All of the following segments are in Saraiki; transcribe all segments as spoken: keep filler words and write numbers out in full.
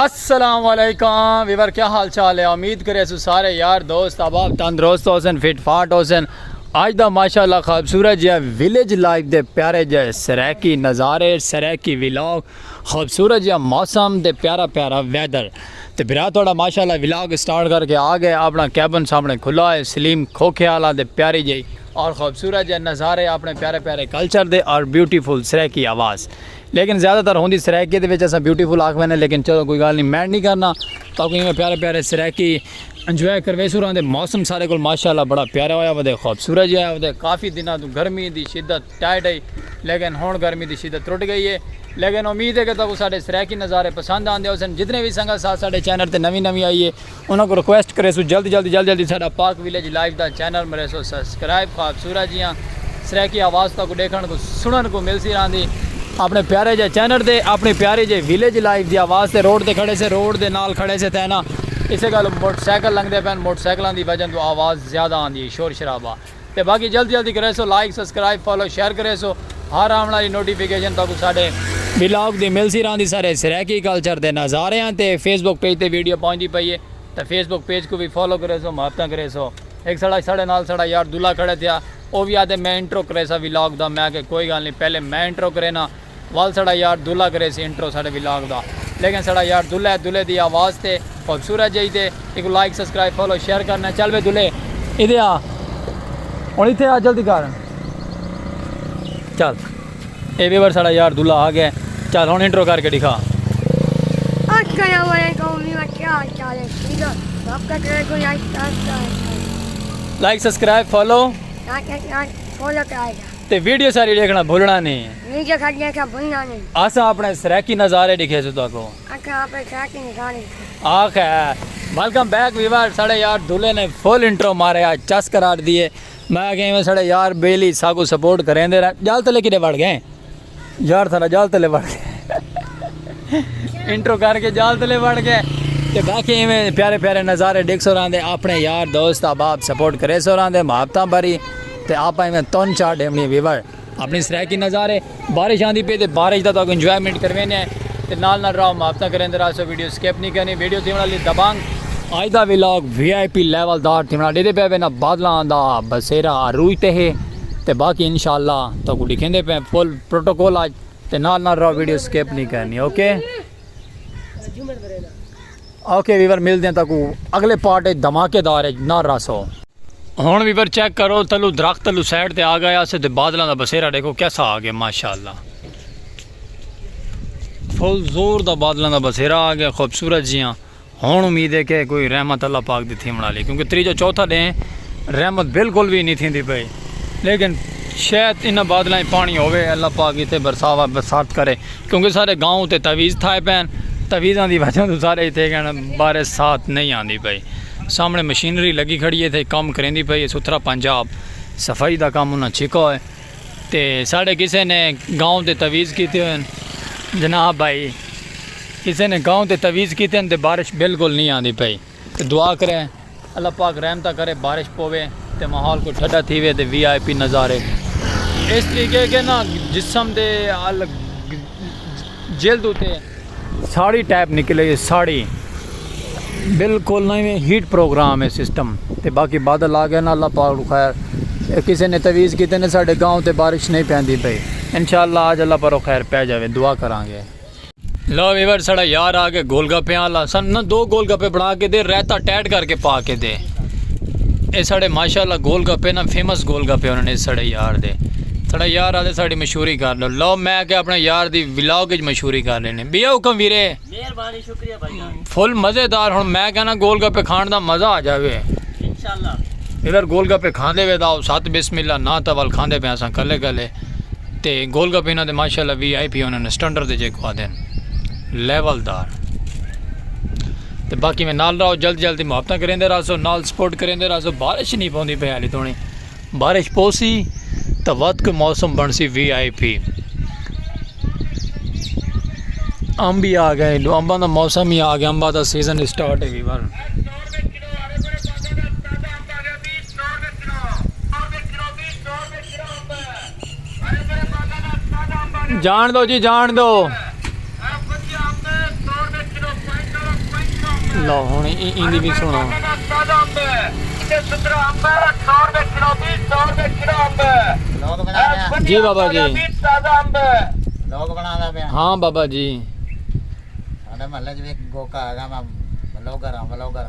السلام علیکم ویور، کیا حال چال ہے؟ امید کرے سو سارے یار دوست احباب تندرست ہوسن، فٹ فاٹ ہوسن۔ اج دا ماشاءاللہ خوبصورت جیا ولیج لائف دے پیارے جے سرائیکی نظارے، سرائیکی ولاگ، خوبصورت جیا موسم تے پیارا پیارا ویدر۔ تے بھرا تہاڈا ماشاءاللہ ولاگ سٹارٹ کر کے آ گئے، اپنا کیبن سامنے کھلا ہے، سلیم کھوکھے والا دے پیاری جئی اور خوبصورت جے نظارے، اپنے پیارے پیارے کلچر دے اور بیوٹیفل سرائیکی آواز۔ لیکن زیادہ تر ہوندی سرائیکی دے وچ اساں بیوٹیفل آکھ ویندے، لیکن چلو کوئی گالھ نی، مائنڈ نی کرنا۔ تہاکوں ایویں پیارے پیارے سرائیکی انجوائے کرویسوں راہندے۔ موسم سارے کول ماشاءاللہ بڑا پیارا ہویا ودے، خوبصورت جیا ودے۔ کافی دناں توں گرمی دی شدت ٹائٹ ہئی، لیکن ہݨ گرمی دی شدت ترٹ ڳئی ہے۔ لیکن امید ہے کہ تہاکوں ساݙے سرائیکی نظارے پسند آندے ہوسن۔ جتنے وی سنگت ساتھ ساݙے چینل تے نویں نویں آئی ہے، انہاں کوں ریکویسٹ کریسوں جلد جلد جلد جلدی ساݙا پاک ولیج لائف دا چینل مریسو سبسکرائب۔ خوبصورت جیاں سرائیکی آواز تہاکوں ݙیکھݨ کوں سݨݨ کوں ملسی راہندی۔ اپنے پیارے جے چینل تے اپنی پیاری جے ولیج لائف دی آواز تے روڈ تے کھڑے سے، روڈ دے نال کھڑے سے تے نا اسے ڳالھوں موٹر سائیکل لنگھدے پئن، موٹر سائیکلاں دی وجہ توں آواز زیادہ آندی ہے، شور شرابہ۔ تے باقی جلدی جلدی کریسو، لائک، سبسکرائب، فالو، شیئر کریسو۔ ہر آوݨ والی نوٹیفیکیشن تہاکوں ساݙے ولاگ دی ملسی راہندی۔ سارے سرائیکی کلچر دے نظاریاں تے فیس بک پیج تے ویڈیو پہنچدی پئی ہے، تے فیس بک پیج کوں وی فالو کریسو، محبتاں کریسو۔ ہک ساݙا، ساݙے نال ساݙا یار دلہا کھڑا تھیا، او وی آہدے میں انٹرو کریساں ولاگ دا۔ میں آکھیا کوئی ڳالھ نی، پہلے میں انٹرو کرینا، ول ساݙا یار دلہا کریسی انٹرو ساݙے ولاگ دا۔ لیکن ساݙا یار دلہا ہے، دلہے دی آواز تے خوبصورت جئی تے ایکوں لائک، سبسکرائب، فالو، شیئر کرنا۔ چل وے دلہے، ایدے آ، ہݨ ایتھے آ، جلدی کر۔ چل، اے ویور ساݙا یار دلہا آ ڳئے۔ چل ہݨ انٹرو کر کے ݙکھا۔ السلام علیکم ویور، کیا حال چال ہے؟ ٹھیک ہے؟ آپ کا ٹریک کو لائک کرتا ہے۔ Like, subscribe, follow. Like, like, follow کرائے گا۔ تے ویڈیو ساری ݙیکھݨا بھلݨا نی۔ ویڈیو ساری ݙیکھݨا بھلݨا نی۔ اساں اپݨے سرائیکی نظارے ݙکھیسوں تہاکوں۔ اساں اپݨے سرائیکی نظارے ݙکھیسوں۔ آ خیر، ویلکم بیک ویور۔ ساݙے یار دلہے نے فل انٹرو مارے، آ چس کرا ݙتی ہے۔ میں آکھیا ایویں ساݙے یار بیلی ساکوں سپورٹ کریندے رہ۔ جال تلے کݙے وڑ ڳئے؟ یار ساݙا جال تلے وڑ ڳئے۔ انٹرو کر کے جال تلے وڑ ڳئے۔ تے باقی ایویں پیارے پیارے نظارے ݙیکھسو راہندے، اپݨے یار دوست احباب سپورٹ کریسو راہندے، محبتاں بھری۔ تے آپاں ایویں تن چار ݙیوݨی ویور۔ اپݨی سرائیکی نظارے، بارش آندی پئی تے بارش دا تہاکوں انجوائمنٹ کرویندے ہیں۔ تے نال نال راہو، محبتاں کریندے راہسو، ویڈیو سکپ نی کرنی۔ ویڈیو تھیوݨ والی دبنگ، اڄ دا ولاگ وی آئی پی لیول دار تھیوݨا۔ ݙیہدے پئے وینا بادلاں دا بسیرا عروج تے ہے۔ تے باقی انشاءاللہ تہاکوں ݙکھیندے پئے فل پروٹوکول اڄ۔ تے نال نال راہو، ویڈیو سکپ نی کرنی، اوکے؟ اوکے ویور، ملدے ہیں تہاکوں اڳلے پارٹ اچ، دھماکے دار اچ، نال راہسو۔ ہݨ ویور چیک کرو، تلو درخت تلو سائیڈ تے آ ڳئے اسے تے بادلاں دا بسیرا ݙیکھو کیسا آ ڳئے، ماشاءاللہ۔ فل زور دا بادلاں دا بسیرا آ ڳئے، خوبصورت جیاں۔ ہݨ امید ہے کہ کوئی رحمت اللہ پاک دی تھیوݨ والی، کیونکہ تریجا چوتھا ݙینھ رحمت بالکل وی نی تھیندی پئی۔ لیکن شاید انہاں بادلاں اچ پاݨی ہووے، اللہ پاک اتھے برساوا، برسات کرے۔ کیونکہ سارے گاؤں تے تعویذ تھائے پئن، تعویذاں دی وجہ توں سارے اتھے کہن بارش ساتھ نہیں آندی پئی۔ سامݨے مشینری لڳی کھڑی ہے، اتھے کم کریندی پئی ہے، ستھرا پنجاب صفائی دا کم انہاں چھکا ہوئے۔ تے ساݙے کسے نے گاؤں تے تعویذ کیتے ہوئے ہن جناب بھائی، کسے نے گاؤں تے تعویذ کیتے ہن تے بارش بالکل نہیں آندی پئی۔ تے دعا کریں اللہ پاک رحمتاں کرے، بارش پووے تے ماحول کوئی ٹھڈا تھیوے تے وی آئی پی نظارے۔ اس طریقے کے نا جسم دے ال-، جلد اتے ساڑی ٹائپ نکلے، ساڑی بالکل نہ ایویں ہیٹ پروگرام ہے سسٹم۔ تے باقی بادل آ گئے نا، اللہ پاک نو خیر۔ اے کسے نے تعویذ کیتے نے ساڈے گاؤں تے بارش نہیں پیندی پئی۔ انشاءاللہ اج اللہ پرو خیر پے جاوے، دعا کراں گے۔ لو ویور، ساڈا یار آ کے گول گپے والا، سن نہ دو گول گپے بنا کے دے، رائتا ٹائٹ کر کے پا کے دے۔ اے ساڈے ماشاءاللہ گول گپے نا فیمس گول گپے انہاں نے ساڈے یار دے۔ ساڈا یار آ دے ساڈی مشہوری کر لو۔ لو میں کہ اپنے یار دی ولاگ وچ مشہوری کر لینے۔ بیا حکم ویرے۔ مہربانی، شکریہ بھائی جان۔ فل مزیدار۔ ہن میں کہنا گول گپے کھان دا مزہ آ جاوے۔ انشاءاللہ۔ ادھر گول گپے کھاندے وے دا ست بسم اللہ نا تول کھاندے پے اساں کلے کلے۔ تے گول گپے انہاں دے ماشاءاللہ وی آئی پی انہاں نے سٹینڈرڈ دے جیکو آدھن لیول دار۔ تے باقی میں نال رہو، جلد جلد محبتاں کریندے رہسو، نال سپورٹ کریندے رہسو۔ بارش نہیں پوندی پئی حالی تھوڑی۔ بارش پوسی تاں ودھ کے موسم بݨسی وی آئی پی۔ امب ہی آ ڳئے، امباں دا موسم ہی آ ڳئے، امباں دا سیزن سٹارٹ ہے ویور۔ جان دو جی، جان دو۔ لو ہن ای-، ایندی وی سنو۔ تازہ امب ہے۔ اتھے ستھرا امب ہے، سو روپے کلو، بیس، سو روپے کلو امب ہے۔ لوگ بنا رہے ہیں۔ جی بابا جی۔ تازہ امب ہے۔ لوگ بنا رہے ہیں۔ ہاں بابا جی۔ ساڈے محلے چ وی ایک گوکا ہے، میں بلاگر ہاں، بلاگر۔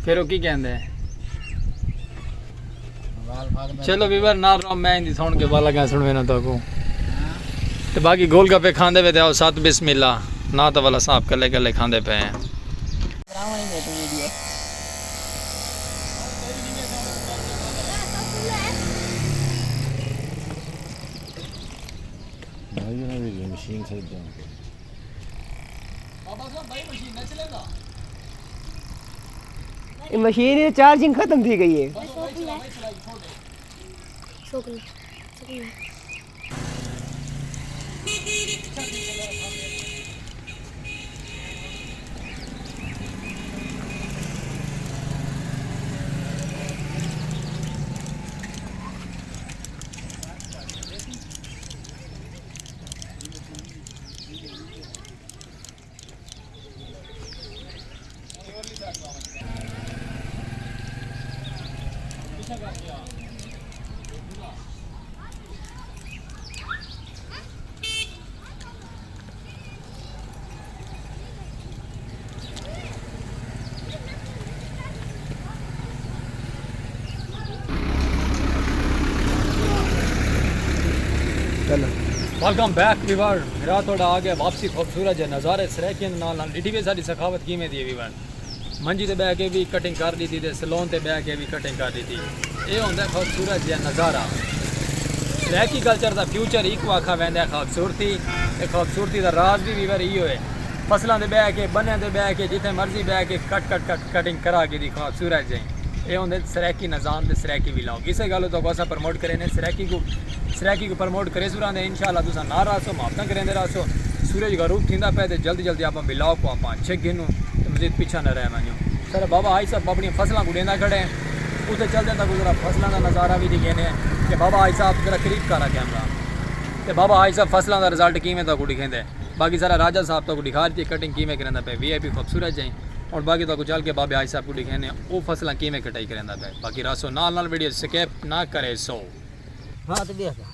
پھر وہ کی کہندے؟ چلو ویور نال رہو، میں ایندی سن کے والا گانا سنوینا تہاکوں۔ تے باقی گول گپے کھاندے وے تے آؤ سات بسم اللہ، نہ تاں والا صاحب کلے کلے کھاندے پئے ہیں۔ مشین صحیح جان۔ اے مشین دی چارجنگ ختم تھی ڳئی ہے۔ ویلکم بیک ویور، بھرا تہاݙا آ ڳیا واپسی۔ خوبصورت جے نظارے سرائیکیاں دے نال نال ݙٹھی وے ساݙی سخاوت کیویں دی ہے ویور۔ منجی تے ٻہہ کے وی کٹنگ کر ݙتی تے سلون تے ٻہہ کے وی کٹنگ کر ݙتی۔ اے ہوندا ہے خوبصورت جیہا نظارہ۔ سرائیکی کلچر دا فیوچر ایکوں آکھا ویندا ہے خوبصورتی، تے خوبصورتی دا راز وی ویور ایہو ہے۔ فصلاں تے ٻہہ کے، بنیاں تے ٻہہ کے، جتھے مرضی ٻہہ کے کٹ کٹ کٹ کٹنگ کرا کے دی خوبصورت جئیں۔ اے ہوندے سرائیکی نظام تے سرائیکی ولاگ۔ اسے ڳالھ تہاکوں اساں پروموٹ کرینے، سرائیکی کوں، سرائیکی کوں پروموٹ کریسوں رہندے، انشاءاللہ تساں نال رہسو، محبتاں کریندے رہسو۔ سورج غروب تھیندا پئے تے جلدی جلدی آپاں ولاگ کوں آپاں چھک گھنوں تے مزید پچھا نہ رہ ونڄوں۔ سارے بابا حاج صاحب اپݨیاں فصلاں کوں ݙیندا کھڑے ہیں۔ اتھے چلدے ہیں تہاکوں ذرا فصلاں دا نظارہ وی ݙکھینے ہیں کہ بابا حاج صاحب ذرا قریب کرا کیمرہ۔ تے بابا حاج صاحب فصلاں دا رزلٹ کیویں تہاکوں ݙکھیندے۔ باقی سارا راجہ صاحب تہاکوں ݙکھا ݙتی ہے کٹنگ کیویں کریندا پئے، وی آئی پی خوبصورت جئیں۔ ہݨ باقی تہاکوں چل کے بابے حاج صاحب کوں ݙکھینے ہیں او فصلاں کیویں کٹائی کریندا پئے۔ باقی رہسو نال نال، ویڈیو سکپ نہ کریسو۔ ہاں تے ٻیا کیا؟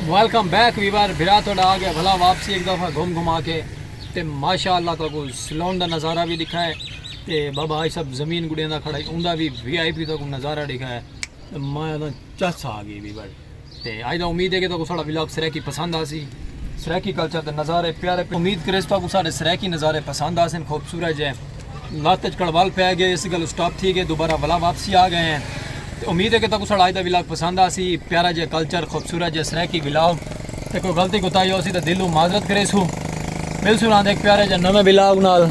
ویلکم بیک ویور، بھرا تہاݙا آ ڳیا بھلا واپسی ہک دفعہ گھم گھما کے۔ تے ماشاءاللہ تہاکوں سلون دا نظارہ وی ݙکھائے تے بابا حاج صاحب زمین کوں ݙیندا کھڑا ہے، اوندا وی وی آئی پی تہاکوں نظارہ ݙکھائے۔ تے میں آکھداں چس آ ڳئی ویور۔ تے اڄ دا امید ہے کہ تہاکوں ساݙا ولاگ سرائیکی پسند آسی۔ سرائیکی کلچر دے نظارے پیارے، امید کریس تہاکوں ساݙے سرائیکی نظارے پسند آسن۔ خوبصورت جے لت اچ کڑول پئے ڳئے، اس ڳالھوں سٹاپ تھی ڳئے، دوبارہ ولا واپسی آ ڳئے ہیں۔ تے امید ہے کہ تہاکوں ساݙا اڄ دا ولاگ پسند آسی۔ پیارا جے کلچر، خوبصورت جے سرائیکی ولاگ، تے کوئی غلطی کوتاہی ہوسی تاں دلوں معذرت کریسوں۔ ملسوں رہندے ہک پیارے جے نویں ولاگ نال۔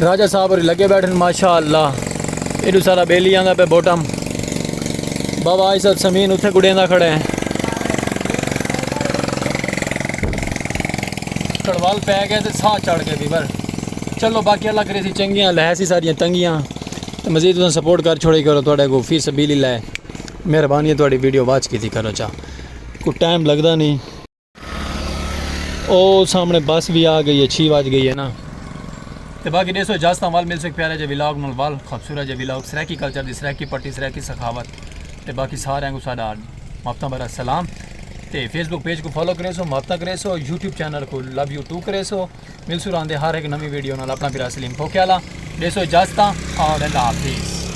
راجہ صاحب ہوری لڳے ٻیٹھن ماشاءاللہ۔ ایݙو سارا ٻیلی آندا پئے بوٹم۔ بابا حاج صاحب سمین اتھے کوں ݙیندا کھڑے ہیں۔ کڑول پئے ڳئے تے ساہ چڑھ ڳئے ویور۔ چلو باقی اللہ کریسی چنڳیاں، لہیسی ساݙیاں تنگیاں۔ تے مزید تساں سپورٹ کر چھوڑی کرو، تہاݙے کوں فی سبیل اللہ ہے۔ مہربانی ہے تہاݙی ویڈیو واچ کیتی کرو چا۔ کوئی ٹائم لڳدا نہیں۔ او سامݨے بس وی آ ڳئی ہے، چھی وڄ ڳئی ہے نا۔ تے باقی ݙیسو اجازتاں، ول ملسوں ہک پیارے جے ولاگ نال، ول خوبصورت جے ولاگ، سرائیکی کلچر دی سرائیکی پٹی، سرائیکی سخاوت۔ تے باقی ساریاں کوں ساݙا محبتاں بھرا سلام۔ تے فیس بک پیج کوں فالو کریسو، محبتاں کریسو، یوٹیوب چینل کوں لو یو ٹو کریسو۔ ملسوں راہندے ہر ہک نویں ویڈیو نال۔ اپݨا بھرا سلیم کھوکھے آلا، ݙیسو اجازتاں اور اللہ حافظ۔